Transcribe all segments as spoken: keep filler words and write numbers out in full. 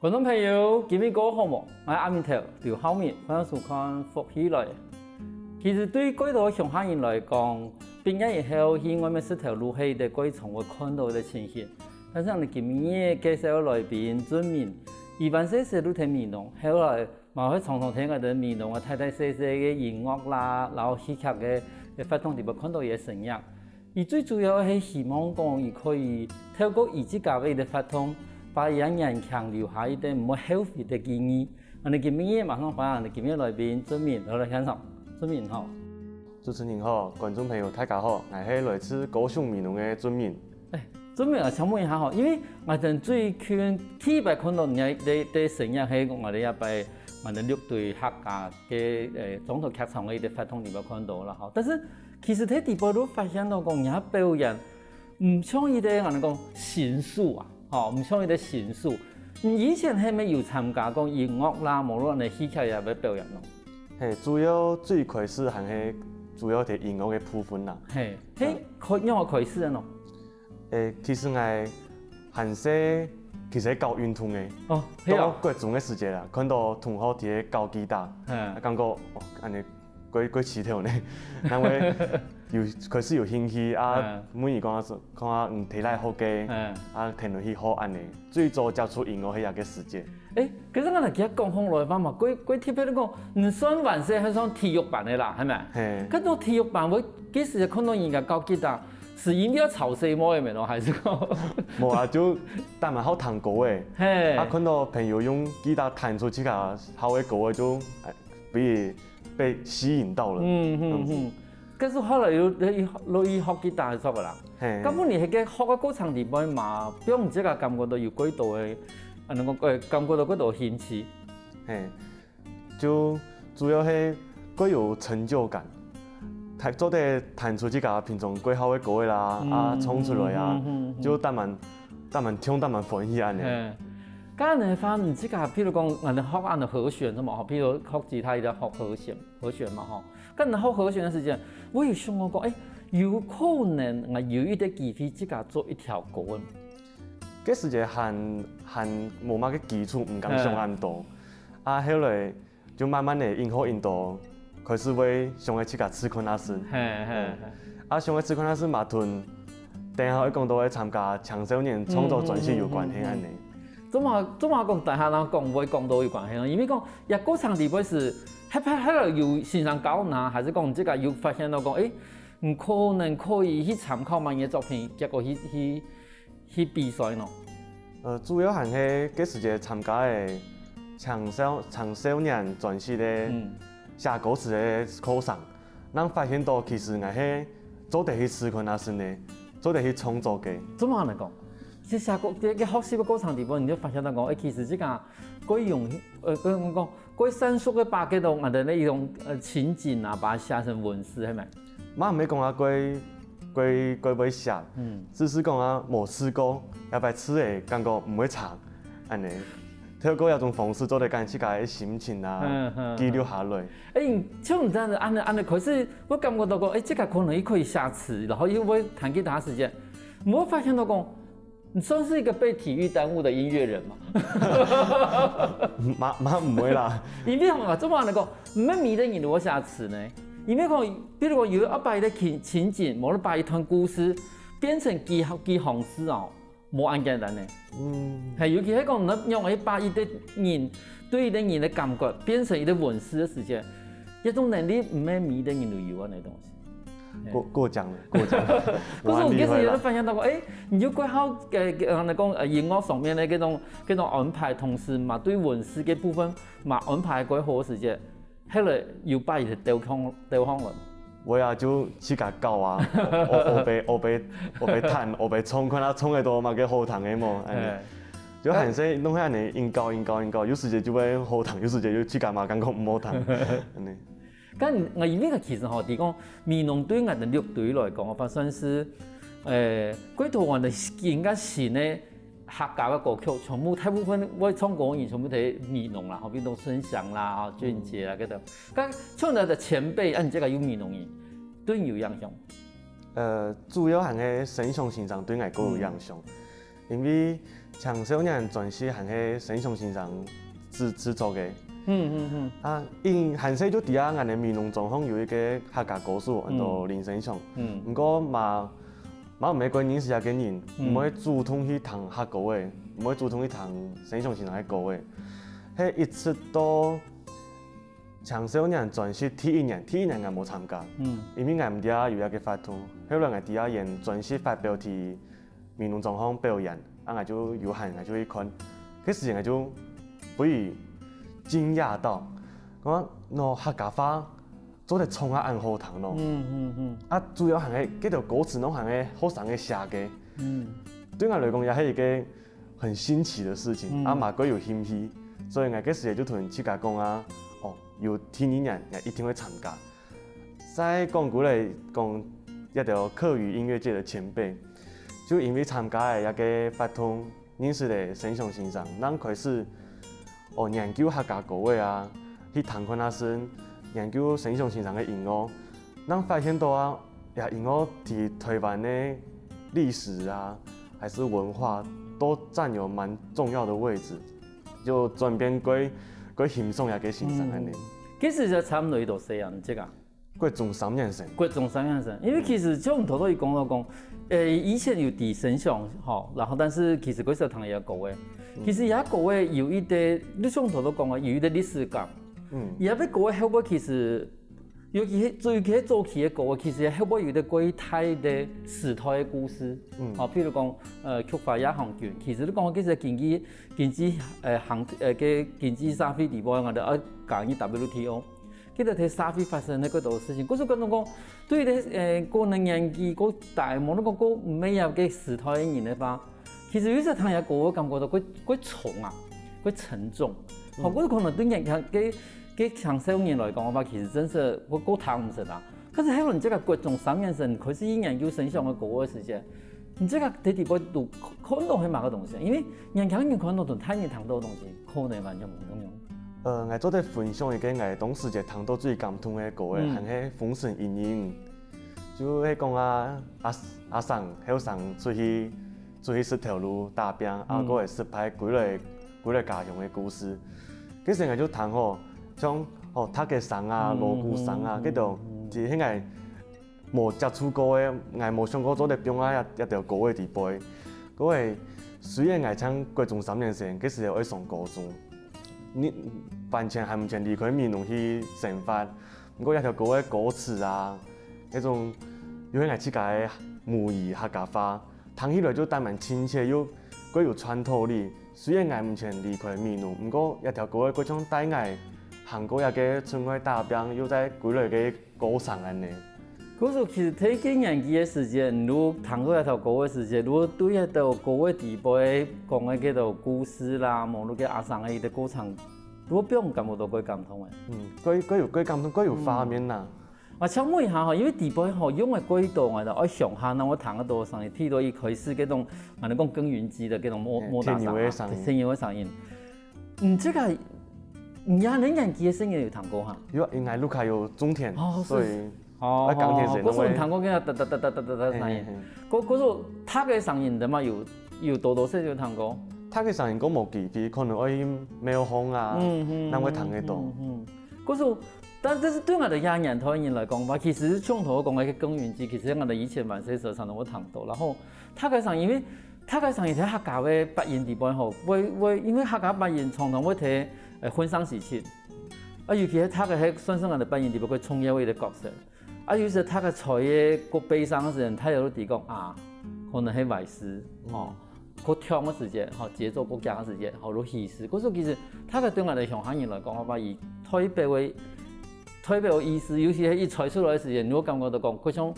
觀眾朋友，今日過好無？𠊎阿明頭劉浩明，歡迎收看《福氣來了》。其實對蓋多鄉下人來講，畢業以後去外面食頭路係一個蓋常會看著个情形。但是𠊎等今日个介紹來賓俊明，佢還細細就在美濃，後來嘛會常常聽𠊎等美濃个大大細細个音樂啦，然後戲劇个个活動裡背看著佢个身影。 佢最主要係希望講，佢可以透過佢自家个一個活動，把佢个年輕留下一個毋會後悔个記憶。𠊎等今日馬上歡迎𠊎等今日來賓俊明，來，來現場，俊明好。主持人好，觀眾朋友大家好，𠊎係來自高雄美濃个俊明。欸，俊明啊，請問一下吼，因為𠊎等最近第一擺看著你个个身影係𠊎等這擺𠊎等六堆客家个欸莊頭劇場个一個活動裡背看著啦吼，但是 其實在裡背就發現著講，你个表演毋像一個𠊎等講新手啊，吼，毋像一個新手。你以前係毋係有參加過音樂啦，無論係戲劇也會表演咯？係，主要最開始還係主要在音樂个部分啦。係，係，開仰般開始个呢？欸，其實𠊎還細，其實係搞運動个。哦，係啊。到國中个時節啦，看著同學在該搞吉他，嗯，感覺哦，恁呢 過過奇特呢，因為有開始有興趣啊，問佢講啊，講啊，嗯，提來學个，啊，跈等去學恁呢。最早接觸音樂係這個時節。欸，可是𠊎來今講項來話嘛，過過特別講，毋算還細，還算體育班个啦，係無？係。該種體育班，𠊎該時看著人家搞吉他，係因為愛吵細妹个無咯，還係講？無啊，就單單好聽歌仔，係，啊，看著朋友用吉他彈出自家好个歌仔，就欸，比 被吸引到了。嗯嗯嗯，該時後來又又又學吉他个時節啦。係，該麼你係該學个過程裡背嘛，分你自家感覺著有幾多个，啊，能夠呃感覺著幾多興趣？係，就主要係幾有成就感，彈做得彈出自家平常幾好个歌仔啦，啊，唱出來啊，就當然當然暢當然歡喜恁呢。係，該恁呢話，你自家，譬如講，恁呢學恁呢和弦个嘛，吼，譬如學吉他，一定愛學和弦。 和弦嘛吼。該你學和弦个時節，𠊎有想過講，欸，有可能𠊎有一個機會自家做一條歌仔。該時節還還無麼个基礎，毋敢想恁多。啊，後來就慢慢仔，因為因多，開始會想愛自家試看啊先。係係係。啊，想愛試看啊先嘛同，等下會講著愛參加青少年創作專區有關係恁呢。做麼做麼講等下人講會講著有關係呢？因為講 這過程裡背係，係係係有先生教呢，還係講你自家有發現著講，欸，你可能可以去參考麼人个作品，結果去去去比賽呢？呃，主要還係該時節參加个青少青少年專區个寫歌詞个課程，正發現著其實𠊎係做得去試看啊先呢，做得去創作个。做麼恁呢講？在寫歌在該學習个過程裡背，你就發現著講，欸，其實自家 過容易，呃，過講過生疏个把該種啊的那種呃情景啊，把它寫成文字，係無？嘛毋係講啊，過過過會寫，嗯，只係講啊無試過，也擺試仔感覺毋會差，恁呢。透過這種方式做得將自家个心情啊，嗯嗯，記錄下來。欸，像你恁呢恁呢恁呢，可是𠊎感覺著講，欸，這個可能佢可以寫詞，然後又會彈吉他時節，𠊎發現著講， 你算是一個被體育耽誤的音樂人嗎？嘛嘛毋會啦。因為吼，做麼恁呢講，毋係每個人都會寫詞呢。因為講，比如講有一擺个情情景，無論把一段故事變成幾幾行字哦，無恁簡單呢。嗯，係，尤其係講你仰仔把一個人對一個人个感覺變成一個文字个時節，這種能力毋係每個人都有恁呢東西。 過過獎了，過獎了。可是𠊎其實有發現著講，欸，你又幾好，呃，呃，講呃音樂上面个這種這種安排，同時嘛對文字个部分嘛安排幾好个時節，後來又把佢兜放兜放了。𠊎啊就自家搞啊，學學學學學彈，學學唱，看啊唱个都嘛个好聽个無，恁呢。就還係弄下呢，硬搞硬搞硬搞，有時節就會好聽，有時節又自家嘛感覺毋好聽，恁呢。 但𠊎因為其實吼，提講美濃對𠊎等六堆來講，反算是，呃，過多𠊎等應該新个客家个歌曲，全部大部分會唱歌个人全部在美濃啦，吼，比如說順祥啦、吼俊傑啦，該兜。但唱到个前輩，啊，你這個有美濃人，對你有影響？呃，主要還係順祥先生對𠊎較有影響。 因為青少年專輯還係生祥先生製製作个。嗯嗯嗯。啊，因還細就知啊，𠊎等美濃莊項有一個客家歌手，安到林生祥。嗯。毋過嘛，嘛毋係幾認識這個人，毋會主動去聽客歌个，毋會主動去聽生祥先生个歌个。係一直到青少年專輯第一年，第一年𠊎無參加，嗯。因為𠊎毋知有這個活動。後來𠊎知啊，佢專輯發表在美濃莊項表演，啊𠊎就有閒，𠊎就去看。該時𠊎就被驚訝到，講喏，客家話做得唱啊恁好聽咯。嗯嗯嗯。啊主要還係該條歌詞攏還係後生个寫个。嗯。對𠊎來講，也係一個很新奇的事情，嗯。啊嘛過有興趣，所以𠊎該時就同自家講啊，哦，有第二年，𠊎一定會參加。再講過來，講一條客語音樂界的前輩，就因為參加了這個活動，認識了生祥先生，正開始哦研究客家歌仔啊，去聽看啊先，研究生祥先生个音樂，正發現到啊，這音樂在台灣个歷史啊，還是文化，都佔有蠻重要的位置。 就轉變過過欣賞這個先生恁呢。嗯。其實就差毋多幾多歲啊，你這個？國中三年生。國中三年生，因為其實像頭頭佢講到講，誒，以前有在生祥吼，然後但是其實佢係聽佢个歌仔，嗯。其實佢个歌仔有一個，你像頭頭講个，有一個歷史感。嗯。佢个歌仔後尾其實，尤其係最尤其係早期个歌仔，其實後尾有一個過大个時代个故事。嗯。哦，譬如講，呃，菊花夜行軍，其實你講其實經濟 經濟，呃，行，呃，个經濟社會地位，𠊎兜愛加入W T O。記得在社會發生个幾多事情，故所感覺講，對於，呃，个人年紀過大，無論講過毋係這個時代个人个話，其實有時聽佢个歌，會感覺到過過重啊，過沉重。好，嗯。故所可能對年輕个个青少年來講个話，其實真係會過聽毋成啊。 可是後來你這個國中三年生開始去研究生祥个歌个時節，你這個在底背都看到係麼个東西？因為年輕人看到同大人聽到个東西，可能完全毋共樣。呃，𠊎做得分享一個𠊎當時節聽到最感動个歌仔，嗯。還係《封神演義》。就係講啊，阿阿生後生出去出去食頭路打拚，啊，嗯。過後失敗歸來歸來家鄉个故事。該時𠊎就聽吼，像吼，大家生啊，嗯，鑼鼓聲啊，嗯，該種，嗯，嗯。其實𠊎 無接觸過个，𠊎無想過做得放啊這這條歌个底背。該个雖然𠊎像國中三年生，該時候愛上高中，你完全還毋曾離開美濃去生活，毋過這條歌个歌詞啊，該種又係𠊎自家个母語客家話，聽起來就當然親切又過有穿透力。雖然𠊎毋曾離開美濃，毋過這條歌个過像帶𠊎行過這個出外打拚，又再歸來个 過程恁呢。故所其實在該年紀个時節，你聽到這條歌个時節，你對這條歌个底背講个該條故事啦，無論該阿生个一個過程，你會感覺到過感動个。嗯，過過有過感動，過有畫面啦。嗯。𠊎請問一下吼，因為底背吼用个過多，𠊎就愛想下，那我聽个多聲音，提到一開始該種，𠊎等講耕耘機的該種摩，嘿，摩打聲啊，鐵牛个聲音。鐵牛个聲音。 你這個，你啊，恁年紀个細人有聽過哈？有啊，因為屋下有種田，哦，所以哦，愛耕田時，哦，故所你聽過該個噠噠噠噠噠噠噠聲音，嘿嘿嘿。故故所佢个聲音，你嘛有有多多少少有聽過？佢个聲音講無機會，可能愛去廟方啊，嗯嗯，正會聽得到。嗯嗯，故所，但但是對𠊎等這年代人來講吧，其實像頭講个耕耘機，其實𠊎等以前還細時常常會聽到，然後 佢个聲音，因為佢个聲音在客家个八音底背吼，會會因為客家八音常常會在呃婚喪喜慶，啊尤其係佢个係算是𠊎等八音底背个重要个一個角色。啊有時佢个在个過悲傷个時間，佢有在講啊，可能係壞事吼，過痛个時節吼，節奏過強个時節吼，有喜事。故所其實佢个對𠊎等鄉下人來講个話，佢代表个代表个意思，尤其係佢在出來个時間，你會感覺到講，好像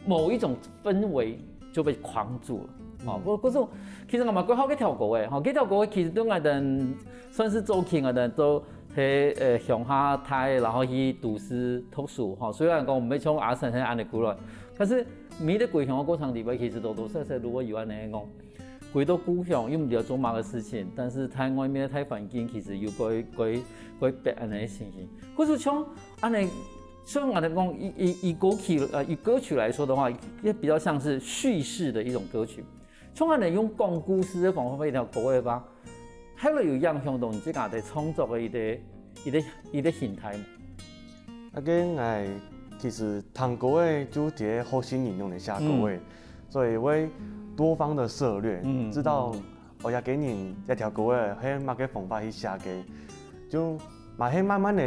某一種氛圍就被框住了。哦，嗯。故故所，其實𠊎嘛過好該條歌个，吼，該條歌其實對𠊎等算是早期𠊎等都在呃鄉下大，然後去都市讀書，吼，雖然講毋係像阿生係恁樣過來，但是每個歸鄉个過程裡背，其實多多少少都會有恁樣講，回到故鄉又毋知道做麼个事情，但是在外面个大環境其實又過過過別恁樣个情形。故所像恁樣 像𠊎等講，以以以歌曲呃以歌曲來說的話，也比較像是敘事的一種歌曲。像恁樣用講故事个方法一條歌个話，還會有影響到你自家个創作个一個、一個、一個心態無？該个𠊎其實聽歌个就在學習人用來寫歌个，嗯。所以會多方的涉獵，嗯，知道，嗯。哦，這個人這條歌个係麼个方法去寫个，就嘛係慢慢的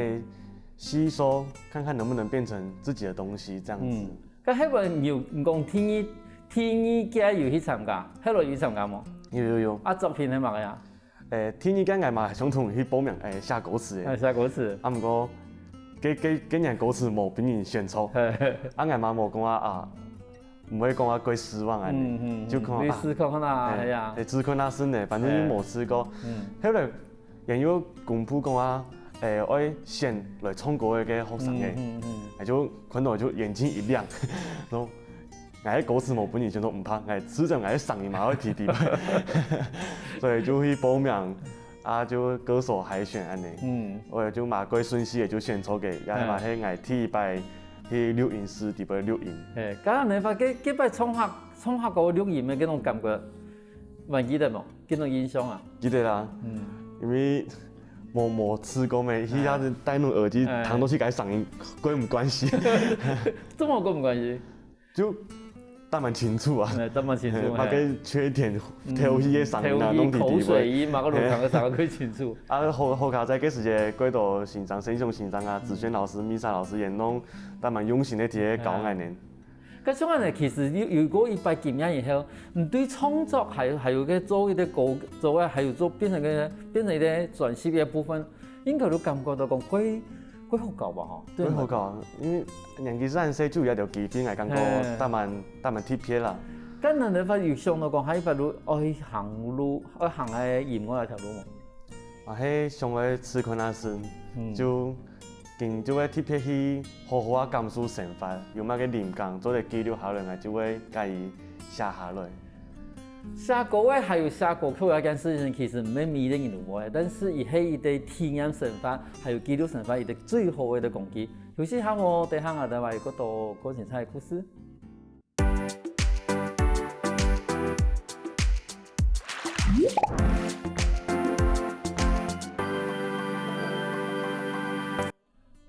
吸收，看看能不能變成自己的東西這樣子。嗯。 該後尾你有，你講第二、第二屆有去參加，後來有去參加無？有有有。啊，作品係麼个啊？誒，第二屆𠊎嘛相同去報名，誒，寫歌詞个。啊，寫歌詞。啊，毋過，該、該、該年歌詞無分人選著。嘿嘿。啊，𠊎嘛無講啊，啊，毋會講啊，過失望恁樣。嗯嗯嗯。就講啊，你試看看啊，嘿，係啊。誒，試看啊，係呢，反正又無試過。嘿。嗯。後來 也有公布講啊，誒，愛選來唱歌个學生个，嗯嗯嗯。𠊎就看到就眼睛一亮，然後𠊎个歌詞無分人選著毋怕，𠊎試著𠊎个聲音嘛會提提，所以就去報名，啊，就歌手海選恁樣。嗯。𠊎就嘛過順序个就選著个，也嘛係𠊎第一擺去錄音室底背錄音。嘿，剛剛你發，該、該擺唱客、唱客歌錄音个該種感覺，還記得無？ 這種印象啊？記得啦，嗯。因為無、無試過咩，哎。去遐戴那耳機，哎。聽到自家聲音，過毋慣勢。做麼過毋慣勢？就戴蠻清楚啊。哎，戴蠻清楚，嘿，嘿。那個缺點，嗯，敨氣个聲音啊，敨氣、攏提提口水音嘛，个路上个聲音過清楚。嘿。啊，好、好佳哉該時節，幾多先生、先生、先生啊，嗯。子軒老師、Misa老師也攏戴蠻用心个，在該教𠊎呢。哎。 該像恁樣，其實有、有過一擺經驗以後，你對創作還有、還有个做一個歌，做啊，還有做變成个、變成一個專輯个部分，應該都感覺到講過、過好搞吧吼？對嗎？過好搞，因為年紀還細，就有這條機會，𠊎感覺嘿。當蠻、當蠻特別啦。該恁樣个話，有想到講，下一擺路愛行路，愛行个音樂那條路無？ 啊，係想愛試看啊先，嗯。就，今就會特別去好好啊感受生活，有麼个靈感做得記錄下來，𠊎就會共佢寫下來。寫歌仔還有寫歌曲這件事情，其實毋係每一個人都會，但是佢係一個體驗生活，還有記錄生活一個最好个一個工具。休息下哦，等下𠊎等會有更多更精彩个故事。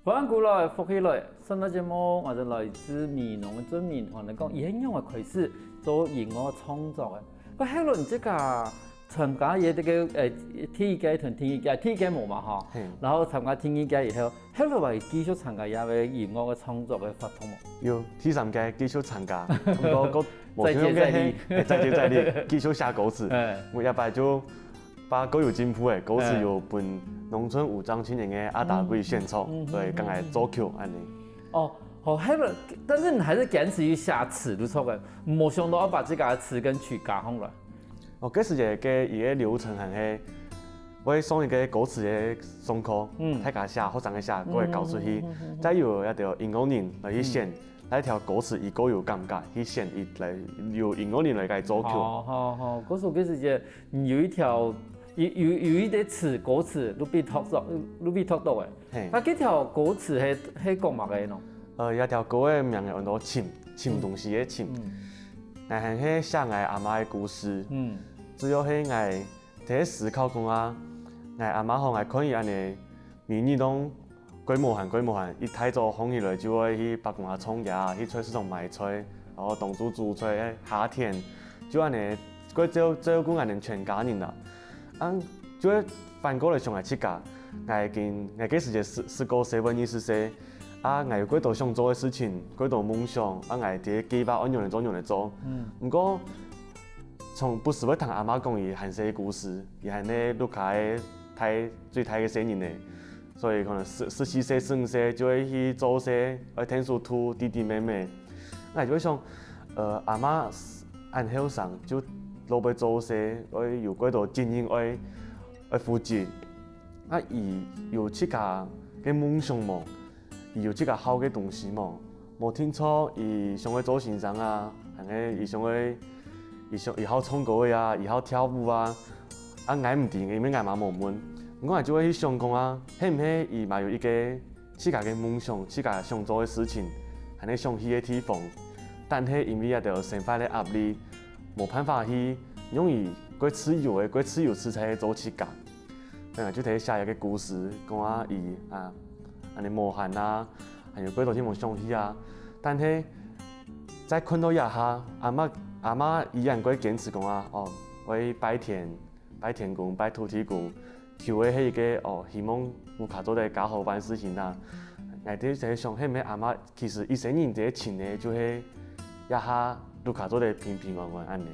歡迎歸來，福氣來！上個節目，𠊎就來自美濃个俊明，同你講，佢係仰般開始做音樂創作个。該後來你自家參加佢這個，呃，第一屆同第二屆，第一屆無嘛吼，嘿。然後參加第二屆以後， 後來有繼續參加這個音樂个創作个活動無？有，第三屆繼續參加，毋過，過無再接再厲。像該係，欸，再接再厲，繼續寫歌詞。欸。𠊎這擺就把歌有進步个，歌詞欸。有分農村無障青年个阿達貴獻唱，嗯，嗯，嗯，對，嗯，嗯，嗯。剛才做曲恁樣。哦，好，後來，但是你還是堅持去寫詞就著个，無想到要把自家个詞跟曲加上來。 哦，該時節个一個流程還係會上一個歌詞个上課，嗯。大家寫，學生个寫，嗯，過來交出去，嗯，嗯，嗯，嗯。再由該兜音樂人來去選，嗯。哪條歌詞佢過有感覺，去選佢來，由音樂人來該做曲。好，好，好，歌詞該時節，嗯，有一條，有，有，有一個詞，歌詞，你被讀著，你被讀著个。嘿。該該條歌詞係，係講麼个呢？呃，這條歌个名叫做尋，尋東西个尋。嗯。嗯。𠊎還係寫𠊎阿嬤个故事。嗯。主要係𠊎 在思考講啊，𠊎阿嬤吼，𠊎看佢恁樣，每日攏過無閒，過無閒，一大早䟘起來就會去伯公啊種田，去菜市場買菜，然後當晝煮菜，下田，就恁樣過照，照顧𠊎等全家人啦。啊，就會反過來想𠊎自家，𠊎已經，𠊎該時節十，十九歲，二十歲，啊，𠊎有幾多想做个事情，幾多夢想，啊，𠊎在計畫愛仰般做，仰般做。嗯。毋過， 從不時會聽阿嬤講佢還細个故事，佢還係屋下个大，最大个細人仔，所以可能十，十四歲、十五歲就會去做事，愛𢯭手渡弟弟妹妹。𠊎就會想，呃，阿嬤恁後生就落尾做事，愛有幾多責任愛，愛負責。啊佢有自家个夢想無？ 佢有自家好个東西無？無定著佢想愛做先生啊，還係佢想愛，佢想，佢好唱歌个啊，佢好跳舞啊。啊，𠊎毋知，因為𠊎嘛無問。毋過𠊎就會去想講啊，係毋係佢嘛有一個自家个夢想，自家想做个事情，還係想去个地方，但係因為這兜生活个壓力，無辦法去用佢个自由个、个自由自在个做自家。𠊎就在該寫一個故事，講啊佢啊，恁呢無閒啊，還有幾多地方想去啊。但係在看到這下，阿嬤阿嬤依然會堅持講啊，哦，會拜天拜天公、拜土地公，求个係一個哦，希望屋下做得較好辦事情啊。𠊎就在想，係毋係阿嬤其實一生人个情呢，就係這下屋下做得平平安安恁呢。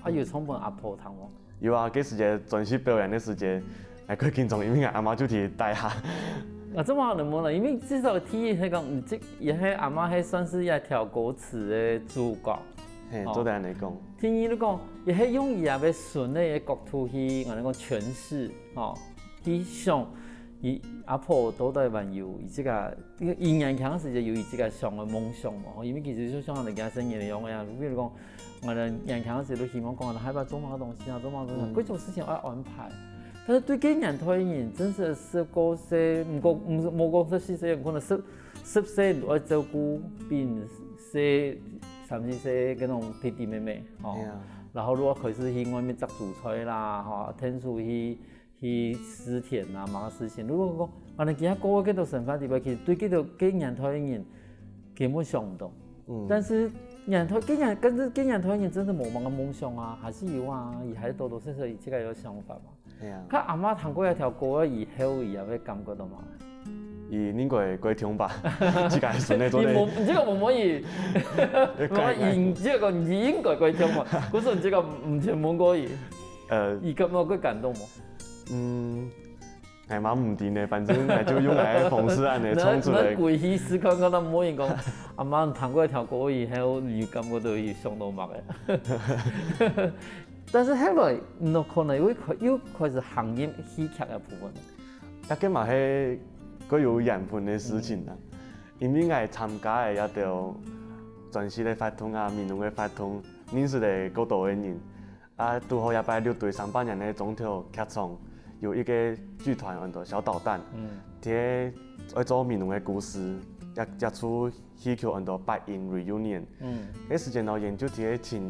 啊，有唱分阿婆聽無？有啊，該時節專心表演个時節，𠊎較緊張，因為阿嬤就在底下。啊，這麼好能問了，因為至少第一係講，嗯，這也係阿嬤係算係一條歌詞个主角。嘿，哦做得恁呢講。第二，你講也係用佢个孫个角度去，𠊎講詮釋，吼，去想，佢阿婆到底還有佢自家，佢年輕个時節有佢自家想个夢想嘛，吼，因為其實就像人家生日一樣个呀，比如講，𠊎等年輕个時節都希望講，下擺做麼个東西啊，做麼个東西啊，嗯各種事情愛安排。但是對該年代个人，真係十過歲，毋過毋無講十四歲，可能十十歲愛照顧比細三四歲个該種弟弟妹妹，吼。係啊，然後如果開始去外面摘蔬菜啦，吼，𢯭手去去耕田啊，麼个事情。如果講，啊，你今下過个這種生活底背，其實對這種該年代个人根本想毋到。嗯，但是年代，該年，但是該年代个人真的無麼个夢想啊，還是有啊，佢還多多少少有自家有想法嘛。係啊，佢阿嬤聽過一條歌以後，佢也會感覺到嘛。佢應該過暢吧，自家个孫仔做得。你無，你這個無問題，會改你這個你應該過暢嘛，可是你這個毋曾問過佢，呃，佢感覺過感動無？嗯，𠊎嘛毋知呢，反正𠊎就用𠊎个方式恁呢唱出來。那歸去試看看，那無人講，阿嬤聽過一條歌以後，你感覺到佢想到麼个？但是後來，你可能又開又開始行入戲劇个部分。這個嘛係較有緣分个事情啦。因為𠊎參加个這兜專戲个活動啊、美濃个活動，認識了較多个人。啊，堵好這擺六堆三百年个庄頭劇場有一個劇團安到小導彈，嗯佢愛做美濃个故事，這這齣戲曲安到八音 reunion。嗯該時間呢，𠊎就在尋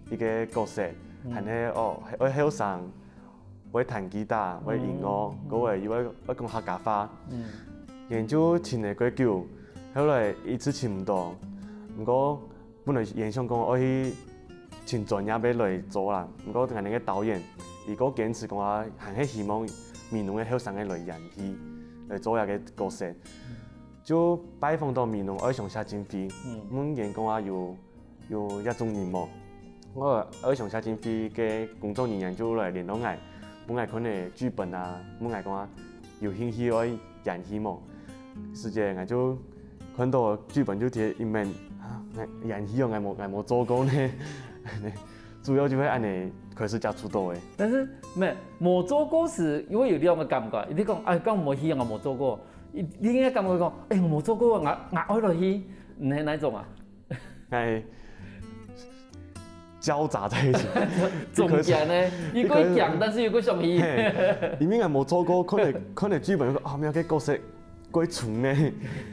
一個角色，嗯還係哦，愛後生，會彈吉他，會音樂，嗯過後又會會講客家話。嗯𠊎就尋了幾久，後來一直尋毋到。毋過本來𠊎想講愛去尋專業个來做啦，毋過𠊎等个導演，佢較堅持講啊，還係希望美濃个後生个來演戲，來做這個角色。就拜訪到美濃愛鄉協進會，嗯問𠊎講啊有有這種人無？𠊎愛鄉協進會个工作人員就來聯絡𠊎，分𠊎看个劇本啊，問𠊎講啊有興趣愛演戲無？時節𠊎就看到劇本就貼一面，啊，𠊎演戲哦，𠊎無𠊎無做過呢。主要就係恁呢開始接觸到个。但是無無做過時，因為有兩個感覺，一直講，哎，講無去，我無做過。一另一個感覺講，哎，我無做過，我我愛落去，你係哪種啊？哎，交雜在一起。中間呢，又過強，但是又過想去。嘿，因為𠊎無做過，看了看了劇本，說啊，沒有，該角色過重呢，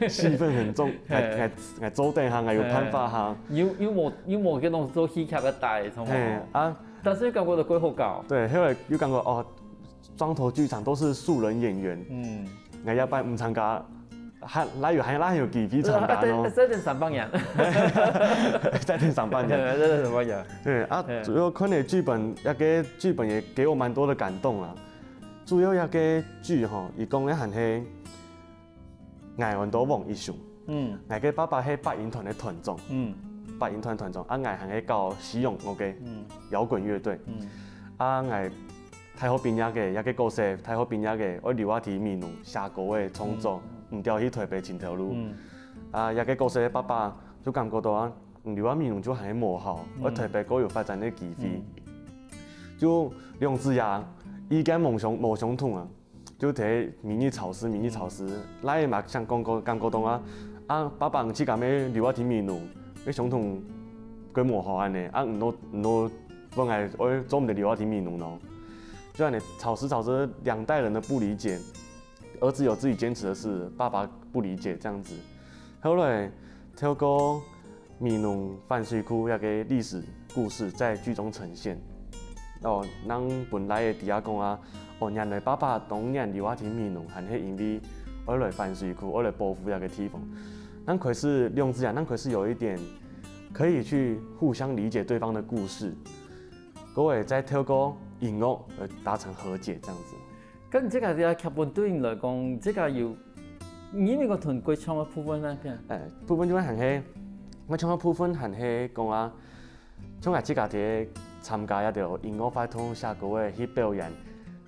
戲份很重，𠊎𠊎𠊎做得下，𠊎有辦法下。又又無又無該種做戲劇个底，懂嘿嗎？啊，但是又感覺到過好搞。對，後來又感覺哦，庄頭劇場都是素人演員，嗯，𠊎這擺毋參加，還哪有還哪有機會參加呢？再等三百年，再等三百年。再等三百年。對啊，主要看了劇本，那個劇本也給我蠻多的感動啊。主要那個劇吼，佢講个還係𠊎安到王一雄，嗯𠊎个爸爸係八音團个團長，嗯八音團團長，啊，𠊎還係搞西洋樂个嗯搖滾樂隊。嗯啊，𠊎大學畢業个，也个角色，大學畢業个，愛留下去美濃寫歌个創作，毋掉去台北尋頭路。嗯啊，也个角色个爸爸就感覺到啊，嗯留下美濃就還係無好，愛台北較有發展个機會。就兩子爺意見無相無相同啊，就在每日吵事，每日吵事，來嘛想講過感覺到啊，啊，爸爸你自家愛留下去美濃，愛相同个無好恁呢，啊，毋好毋好 本來我做毋得留下去美濃咯。就恁呢吵事吵事，兩代人的不理解，兒子有自己堅持的事，爸爸不理解這樣子。後來透過美濃反水庫那個歷史故事在劇中呈現，哦，𠊎本來个知啊講啊，哦，原來爸爸當年留下去美濃，還係因為愛來反水庫，愛來保護這個地方。𠊎開始兩儕啊，𠊎開始有一點可以去互相理解對方的故事，各位再透過音樂而達成和解這樣子。跟這個个劇本對你來講，這個有，因為个同歌唱个部分那片，誒，部分就會還係，我唱个部分還係講啊，像𠊎自家在參加一條音樂活動，寫歌个去表演。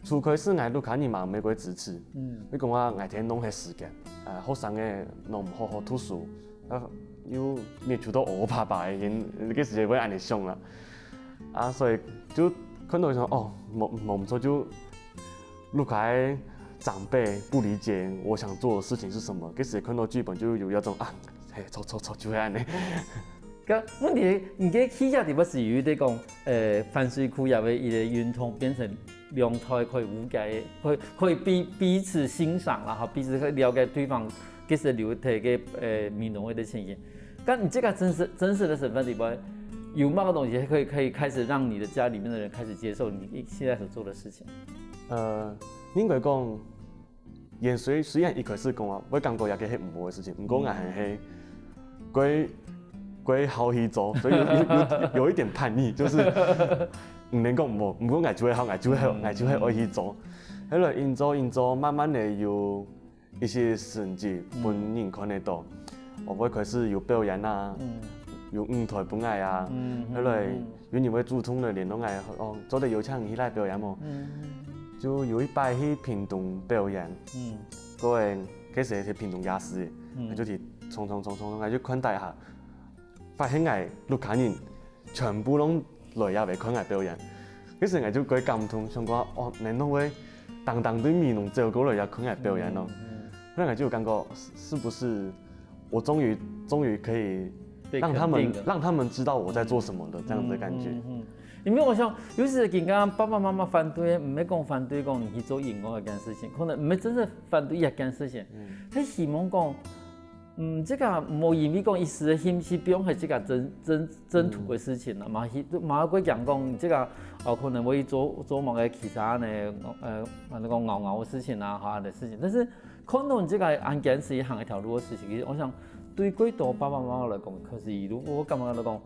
初開始𠊎屋下人嘛毋會支持，嗯，你講啊，𠊎天弄些時間，啊，學生个弄毋好好讀書，啊，又沒求到我爸爸个，該時節會恁樣想啦。啊，所以就看到想，哦，無無毋著就 屋下个長輩不理解我想做的事情是什麼，該時看到劇本就有一種啊，嘿，著著著，就會恁樣。个問題，你个戲劇裡背係有一個講，呃，反水庫也會一個運動變成兩代可以誤解，可以可以彼彼此欣賞啦，哈，彼此可以了解對方，其實留下个呃美濃个情形。但你這個真實真實的身份裡背，有麼个東西可以可以開始讓你的家裡面的人開始接受你現在所做的事情？ 呃，應該講，演雖雖然一開始講啊，會感覺這個係毋好个事情，毋過𠊎還係會會好去做，所以有有有有一點叛逆，就是毋能講毋好，毋過𠊎就會好，𠊎就會好，𠊎就會愛去做。後來硬做硬做，慢慢个有一些成績分人看得到，我會開始有表演啊，有舞台分𠊎啊，後來 有人會主動个聯絡𠊎，哦，做得邀請你去來表演無？就有一擺去屏東表演，嗯，該个該時係屏東夜市，嗯，就去衝衝衝衝衝，𠊎就看底下，發現𠊎屋下人全部攏來這位看𠊎表演，該時𠊎就蓋感動，想講，哦，恁樣會當當對美濃走過來也看𠊎表演咯，後來𠊎就有感覺，是不是我終於終於可以讓他們讓他們知道我在做什麼了，這樣子的感覺。因為我想，有時人家爸爸媽媽反對，毋係講反對講你去做音樂這件事情，可能毋係真正反對這件事情，係希望講，嗯，這個無因為講一時的興趣，不用係這個爭爭爭途的事情啦，嘛去嘛過講講這個哦，可能會做做某個其他呢，呃，反正講拗拗的事情啊，哈的事情，但是 看到你這個恁堅持行一條路个事情，其實我想對蓋多爸爸媽媽來講，可是如果我感覺來講，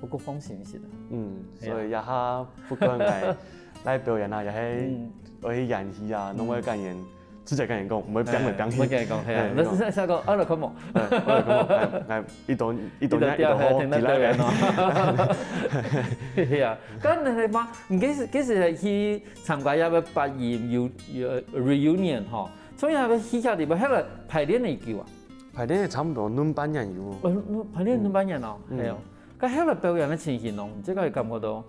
我較放心一些。嗯，所以這下不管來來表演啊，也係愛去演戲啊，攏會跟人直接跟人講，毋會變來變去。我跟你講，係啊，那是下下個二樓看無？哎，我有看過，哎，哎，一段一段一段好，聽到表演哦。係啊，剛才嘛，你幾時幾時去參加一個八音有有 reunion 吼？ 所以啊，戲劇裡背後來排練幾久啊？排練差不多兩半年有。呃，排練兩半年哦，係哦。該後來表演个情形哦，這個有感覺到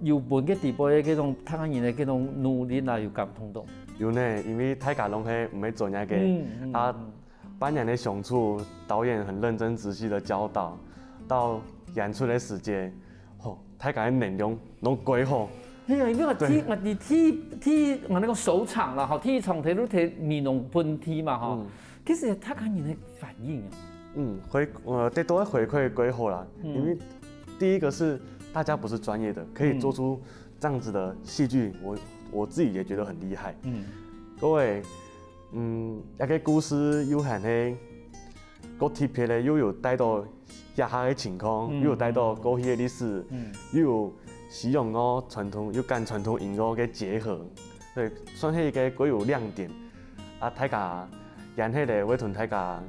有分个底背个這種大人的這種努力啦，有感動到。有呢，因為大家攏係毋係專業个，嗯嗯，啊，半年的相處，導演很認真仔細的教導，到演出的時間，吼，大家个能量攏蓋好。係啊，因為我第我第第第我那個首場啦，吼，第一場睇到睇美濃本地嘛，吼，其實大家人的反應啊，嗯，回呃，得到的回饋蓋好啦，因為第一個是大家不是專業的，可以做出這樣子的戲劇，我我自己也覺得很厲害。嗯，各位，嗯，那個故事又很黑，夠特別的，又有帶到 這下个情況，又有帶到過去个歷史，又有西洋个傳統，又跟傳統音樂个結合，對，算係一個較有亮點。啊，大家演戲个會同大家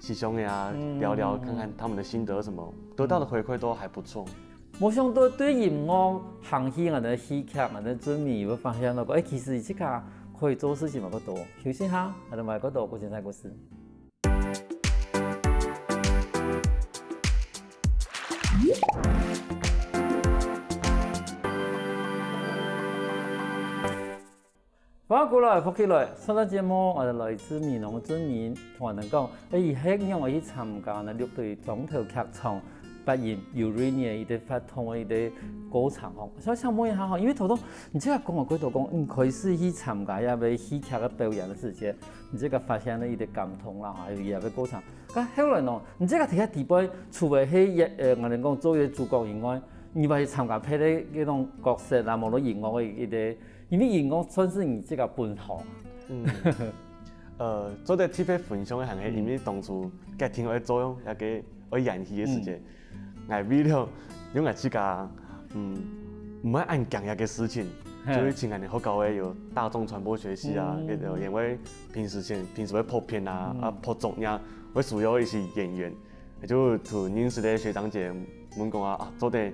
西洋个啊聊聊，看看他們的心得什麼，得到的回饋都還不錯。無想到對音樂行戲，𠊎等戲劇，𠊎等尊美有發現到，哎，其實自家可以做事情嘛，較多。休息下，𠊎等嘛較多，過精彩故事。 歡迎過來，福氣來！上段節目，𠊎等來自美濃个尊美同𠊎等講，哎，佢係仰仔去參加呢六堆庄頭劇場八音有瑞年一個活動个一個過程吼。想請問一下吼，因為頭先你這個講个過頭講，你開始去參加這個戲劇个表演个時節，你這個發現了一個感動啦，還有這個過程。 該後來呢，你這個在該底背，除了係呃，𠊎等講做一個主角以外，你會去參加別个該種角色啊，無論音樂个一个，因為音樂算是你這个本行。嗯，呃，做得特別分享个還係因為當初決定愛做，也个愛演戲个時節，𠊎為了用𠊎自家，嗯，毋愛恁驚這个事情，就係請𠊎等學校个有大眾傳播學系啊，因為平時先平時會拍片啊，啊拍作業，會需要一些演員。 就同認識个學長姐問講啊，啊，做得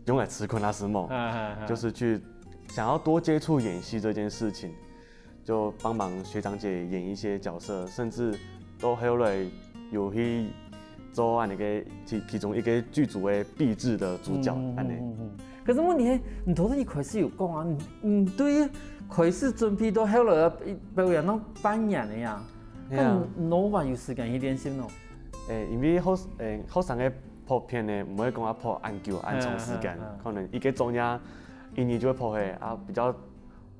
用來辭工啊，係無？就是去想要多接觸演戲這件事情，就幫忙學長姐演一些角色，甚至到後來有去做恁樣个其其中一个劇組个畢製个主角，恁樣。可是問題係，你頭先一開始有講啊，你你對開始準備到後來表演到半年个呀。 係啊。該你有時間去練習喏？誒，因為學誒學生个拍片呢，毋會講愛拍恁久恁長時間，可能一个作業一日就會拍忒啊，比較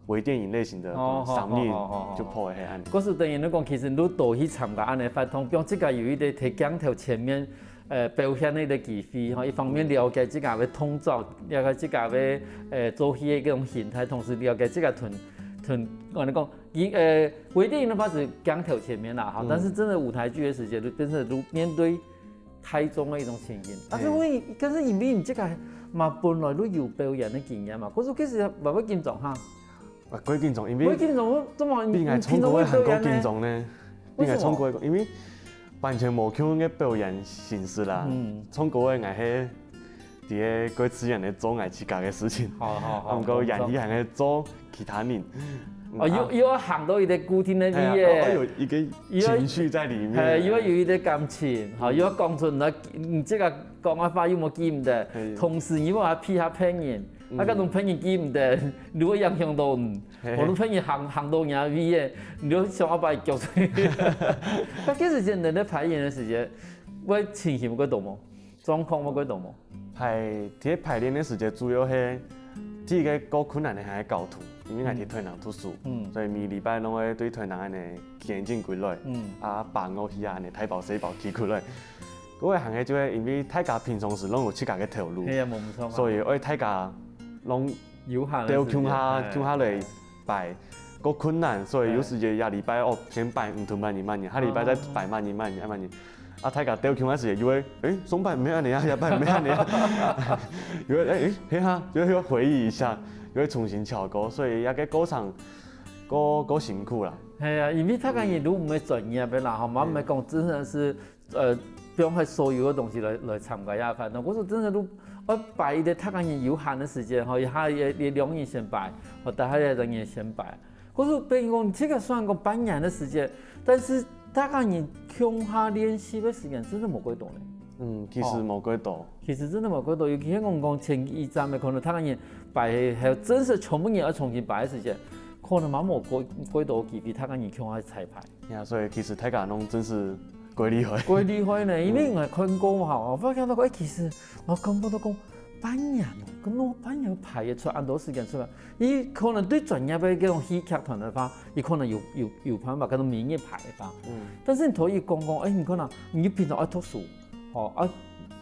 微電影類型个，可能三日就拍忒恁。故所等於你講，其實你都多去參加恁樣活動，比如自家有一个在鏡頭前面，呃，表現个一个機會，吼，一方面了解自家个動作，了解自家个呃做戲个這種形態，同時了解自家同同，我跟你講， 一呃，微電影个話係鏡頭前面啦，哈，但是真的舞台劇个時節，就變成就面對大眾个一種情形。啊，這位，可是因為你這个嘛，本來就有表演个經驗嘛，可是其實嘛會緊張哈。啊，會緊張，因為會緊張，怎麼？比𠊎唱歌个還過緊張呢。比𠊎唱歌个，因為完全無共樣个表演形式啦。唱歌个𠊎係 在該歌詞裡面做𠊎自家个事情，好好好，啊，毋過演戲還係做其他人。哦，又又愛行到一个固定个位耶，愛有一个情緒在裡面，係，又愛有一个感情，好，又愛講出你你這个講个話又無記毋得，同時又愛配合別人，啊，該種別人記毋得，又會影響到你，無論別人行行到哪位耶，你就想辦法腳出去。該其實真正在排演个時節，會情形會多無？ 狀況會幾多無？排，在排練个時節，主要係第一个較困難个還係交通，因為𠊎在台南讀書，所以每禮拜攏會對台南恁樣緊緊歸來，啊，包落去啊，恁樣大包細包寄歸來。該个還係就係因為大家平常時攏有自家个頭路，係啊，無錯啊。所以愛大家攏有閒个時間，鬥共下，共下來 排，較困難，所以有時節這禮拜哦，先排毋同麼人麼人，下禮拜再排麼人麼人麼人。啊，大家鬥共下時節又會，誒，上擺毋係恁樣啊，這擺毋係恁樣啊，又會，誒，誒，係哈，又會回憶一下，又會重新敲過，所以這个過程，較較辛苦啦。係啊，因為大家人都毋係專業个啦，吼，嘛毋係講真的是 呃，放下所有个東西來來參加這个活動。故所真的都愛排一个大家人有閒个時間，吼，一下也也兩人先排，或大家也兩人先排。故所變講，這个雖然講半年个時間，但是大家人共下練習个時間真的無幾多呢。嗯，其實無幾多。其實真的無幾多，尤其係講講前一站个，可能大家人排，還有真實全部人要重新排个時間，可能嘛無幾幾多機會，大家人共下彩排。 呀，所以其實大家攏真是過厲害。過厲害呢，因為𠊎看過吼，𠊎發現到講，誒，其實𠊎感覺到講，半年哦，搿麼半年排得出恁多時間出來，佢可能對專業个這種戲劇團个話，佢可能有有有辦法，可能每日排个話。嗯。但是你頭一講講，誒，你看啊，你平常愛讀書，吼，啊，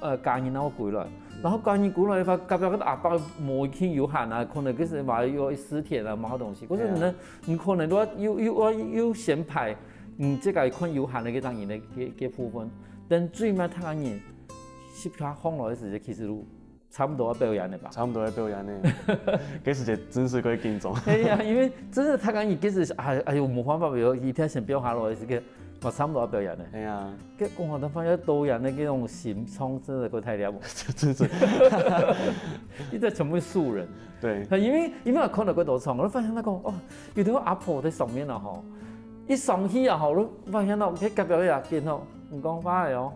呃，假日然後歸來，然後假日歸來个話，隔壁个阿伯無一定有閒啊，可能就是嘛有一四天啊，麼个東西，可是呢，你可能都要又又又又先排 嗯，這个看有閒个該當然个个个部分，等最尾大家人十下放落个時節，其實都差不多要表演了吧？差不多要表演了，該時節真是過緊張。哎呀，因為真的大家人其實哎哎喲，無辦法，有一天先表下落个時間，嘛差不多要表演了。哎呀，該講好的話要表演的那種形狀，真的過太了不起。真是，一直全部素人。對，因為因為我看了過多場，我就發現那个哦，有的阿婆在上面了吼。 一上去啊吼，就發現到該隔壁个阿伯吼，毋講話个哦。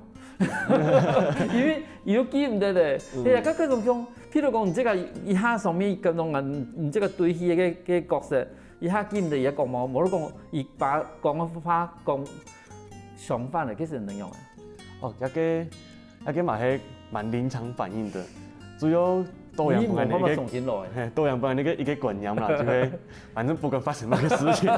因為佢都記毋得咧。哎呀，該該種講，譬如講，你這个一下上面跟蹤啊，你這个對戲个个角色，一下記毋得佢講麼，無就講佢把講个話講相反个，其實能用啊。哦，這个 該个嘛係蠻臨場反應的，主要多樣本个一个，重新來。嘿，多樣本个一个观念啦，就係反正不管發生麼个事情，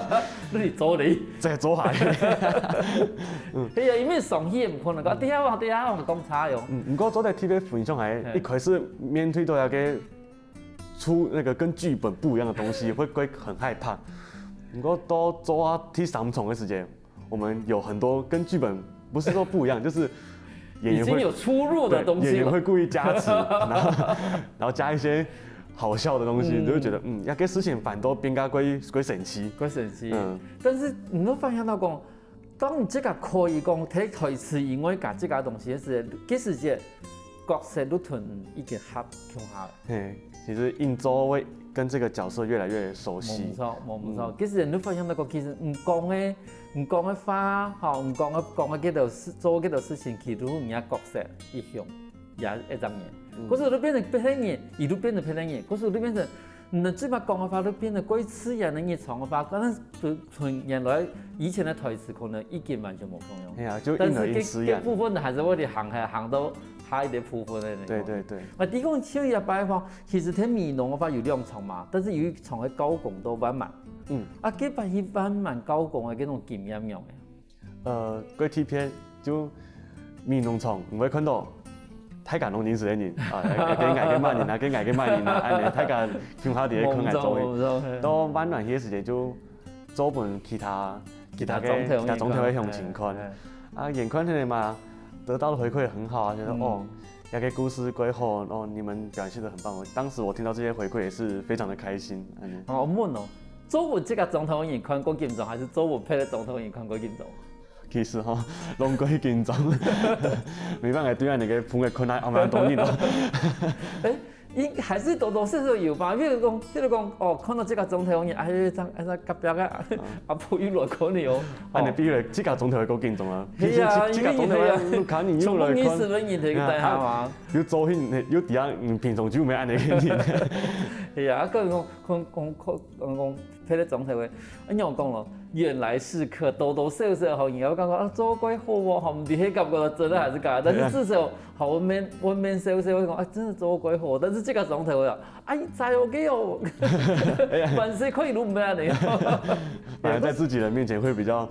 你做你，再做下去。係啊，因為上去也毋可能講，對啊，對啊，我講差喲。嗯，毋過做得特別分享係，一開始面對到一个出那个跟劇本不一樣的東西，會會很害怕。毋過到做到第三場个時節，我們有很多跟劇本不是說不一樣，就是演員會已經有出入的東西了。對，演員會故意加詞，然後然後加一些好笑的東西，嗯。就會覺得嗯，該个事情反倒變加過過神奇。過神奇。嗯。但是你會發現到講，當你這个可以講，在台詞以外加這个東西的時候，其實這角色就同已經合共下了。嘿，其實應做會跟這个角色越來越熟悉。無錯，無錯。嗯。其實你發現到講，其實你講个，你講个話，吼，你講个講个這个事，做个這个事情，其實你个角色一樣，也一隻人。嗯。可是你變成別个人，佢就變成別个人，可是你變成 你嘴巴講个話都變得過自然个日常个話，可能就同原來以前个台詞可能已經完全無共樣。係啊，就應而應，自然。但是這，這部分還是會得行，行到下一个部分个那種。對對對。啊，你講秋夜擺个話，其實在美濃个話有兩場嘛，但是有一場个高工到萬巒。嗯。啊，該擺去萬巒高工个這種經驗樣个。 呃，過特別就美濃場，你會看到大家攏認識个人，啊，該該麼人啊，該該麼人啊，恁呢，大家共下在該看个做戲。無錯，無錯，嘿。到萬巒去个時節就做分其他其他个其他莊頭个鄉親看。嘿，嘿。啊，眼看佢等嘛，得到的回饋很好啊，覺得，嗯。哦，該个故事過好，哦，你們表現得很棒。我當時我聽到這些回饋也是非常的開心，恁呢。哦，問哦， 做分這个莊頭个人看過緊張，還是做分別个莊頭个人看過緊張？其實吼，攏過緊張，無辦法，對恁呢个分个困難，還蠻多人哦。欸，應該還是多多少少有吧。比如講，比如講，哦，看到這个莊頭个人，哎，這樣，哎，這隔壁个阿，阿婆又來看你哦。啊，你比如這个莊頭个過緊張啊，係啊，因為你看你又來看，什麼意思？你這个大家嘛。又做戲，又底下，嗯，平常就無恁呢个人。係啊，啊，跟你講，講，講，講，講， 別个莊頭个，啊，仰講咯，原來是客，多多少少吼，人家會感覺啊，做過好哦，吼，毋知係感覺真的還是假的，但是至少好，我面，我面笑笑，會講啊，真的做過好，但是這个莊頭啊，哎，在OK哦，哎呀。凡事可以攏無恁呢。反而在自己人面前會比較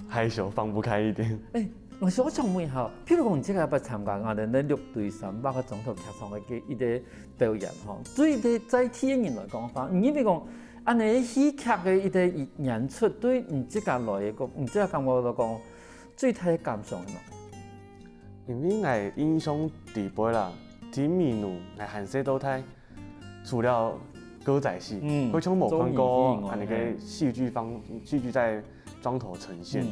害羞，放不開一點。欸，我想，我想問一下，譬如講，你這个捌參加𠊎等該六堆山八个莊頭劇場个一个表演吼，對於在地个人來講个話，你認為講 恁呢戲劇个一个演出，對你自家來講，你自家感覺到講最大个感想係麼个？因為𠊎印象底背啦，在美濃𠊎還細到大，除了歌仔戲，嗯，好像無看過恁呢个戲劇方，戲劇在莊頭呈現。嗯。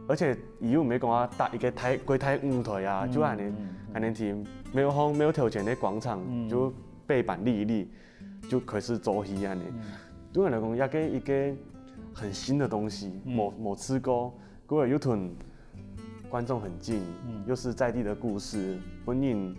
而且佢又無講啊，搭一个大，過大舞台啊，嗯，就恁呢，嗯，嗯。恁呢在廟方廟頭前个廣場，嗯，就背板立一立。 就開始做戲恁呢。嗯。對𠊎來講，也係一个很新的東西，嗯。無，無試過，過後又同觀眾很近，嗯。又是在地的故事，分人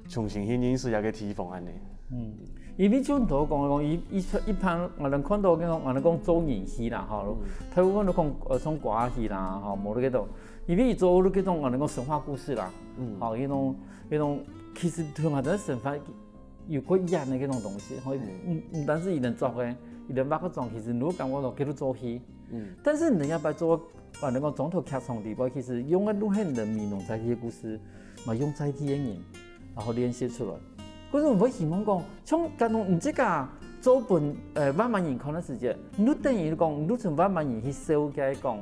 重新去認識這个地方恁呢。嗯，因為就頭講講，一，一，一般𠊎等看到个，𠊎等講做人戲啦，吼，嗯。大部分都講，呃，像歌仔戲啦，吼，無該種，因為做該種，𠊎等講神話故事啦，嗯。吼，那種，那種，其實同𠊎等神話 有過演个該種東西，吼，嗯。毋，毋單是佢等做个，佢等畫个妝，其實你感覺到佢都做戲。嗯。但是你等這擺做，反正講莊頭劇場裡背，其實用个都係你等美濃在地个故事，嘛用在地个人，然後練習出來。可是𠊎會希望講，像假如你自家做分，呃，萬巒人看个時節，你等於講，你從萬巒人去紹介講，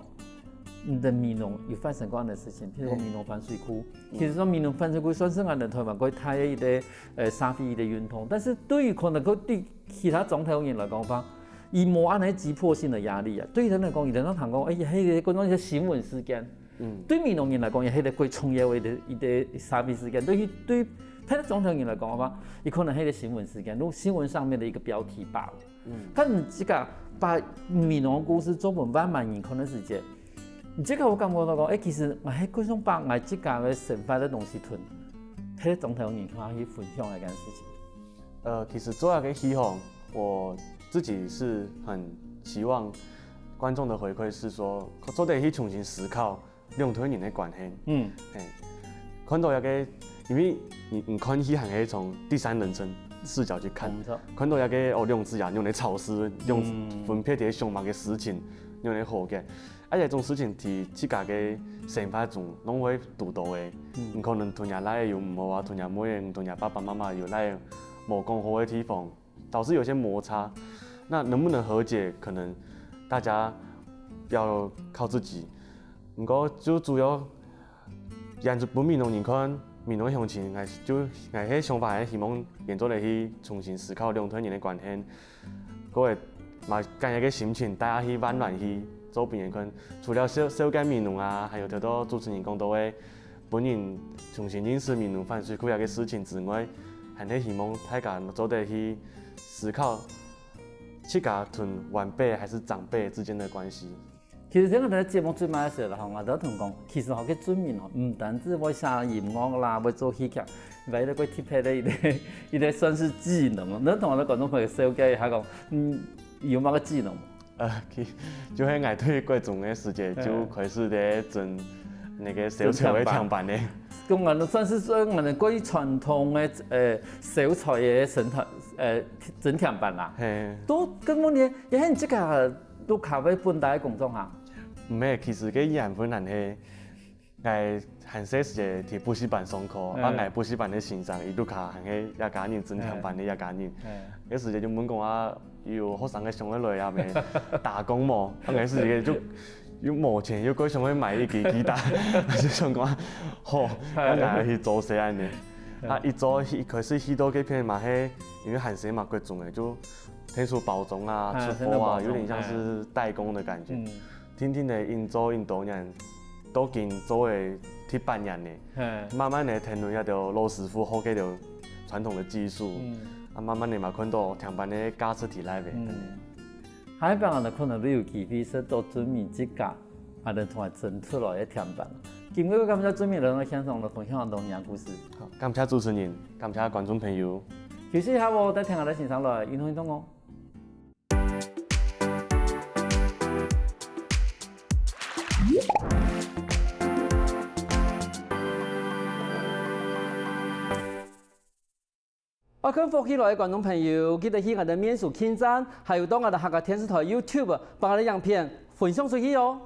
你等美濃有發生過恁樣个事情，譬如講美濃反水庫，嗯。其實說美濃反水庫算是𠊎等台灣過大个一个 呃，社會个運動。但是對於可能講對其他莊頭人來講話，佢無恁樣急迫性个壓力啊。對佢等來講，佢等通常講，哎，係个，講一个新聞事件。嗯。對美濃人來講，也係个過重要个一个，一个社會事件。對於，對別个莊頭人來講个話，佢可能係个新聞事件，就新聞上面的一个標題罷了。嗯。但你自家把美濃故事做分萬巒人看个時節，你自家有感覺到講，哎，其實𠊎係過想把𠊎自家个生活个東西同 別个莊頭人同佢去分享這件事情。呃，其實做這个戲吼，我自己是很希望觀眾的回饋是說，做得去重新思考兩隊人的關係。嗯。嘿，看到這个因為你你看戲還係從第三人稱視角去看，沒錯。看到該个哦兩隻啊，用來吵事，用嗯分別在想麼个事情，用來和解。啊，這種事情在自家个生活中攏會堵到个。嗯你可能同若倈仔有毋好啊，同若妹仔，同若爸爸媽媽有哪無講好个地方，導致有些摩擦。那能不能和解，可能大家要靠自己。毋過就主要演出分美濃人看，美濃个鄉親，𠊎就𠊎个想法，還希望演奏來去重新思考兩代人个關係，各位嘛，將這个心情帶下去萬巒去做分人看。除了紹紹介美濃啊，還有頭到主持人講到个，分人重新認識美濃反水庫這个事情之外，還係希望大家做得去思考自家同晚輩還係長輩之間的關係。其實這个節目最尾个時候吼，𠊎都同講，其實吼，該俊明吼，毋單止會寫音樂啦，會做戲劇，還有一個特別个一個一個算是技能哦。你同𠊎个觀眾朋友紹介一下講，嗯，有麼个技能？呃，其就係𠊎對國中个時節就開始在整那個小丑个唱板呢。講𠊎算是說𠊎个關於傳統个呃小丑个生態呃整唱板啦。嘿，都根本你也很這个都咖啡本來个工作哈。毋係，其實个緣分還係，𠊎還細時節去補習班上課，嗯啊，𠊎補習班个先生，佢屋下還係一家人，整唱板个一家人。嗯該時節就問講啊，有學生个想要來啊咩，打工無？啊，𠊎時節就又無錢，又過想要買一支吉他，就想講，好，啊，𠊎去做事恁呢。啊，一做一開始去到該片嘛，係因為還細嘛，國中个就聽說包裝啊、啊出貨啊，聽說包裝有點像是代工的感覺。嗯定定个應做應多年，都已經做了七八年呢。嗯慢慢个聽到這條老師傅學个條傳統的技術，嗯啊，慢慢个嘛看到唱板个價值提來个。嗯。下一擺𠊎可能會有機會識到俊明自家，啊，來同𠊎整出來个唱板。今日感謝俊明來到現場來分享當多故事。好，感謝主持人，感謝觀眾朋友。休息一下哦，再聽𠊎个先生來，運動運動哦。愛看福氣來个觀眾朋友，記得去𠊎个面書網站，還有到𠊎个客家電視台YouTube，幫𠊎个影片分享出去哦。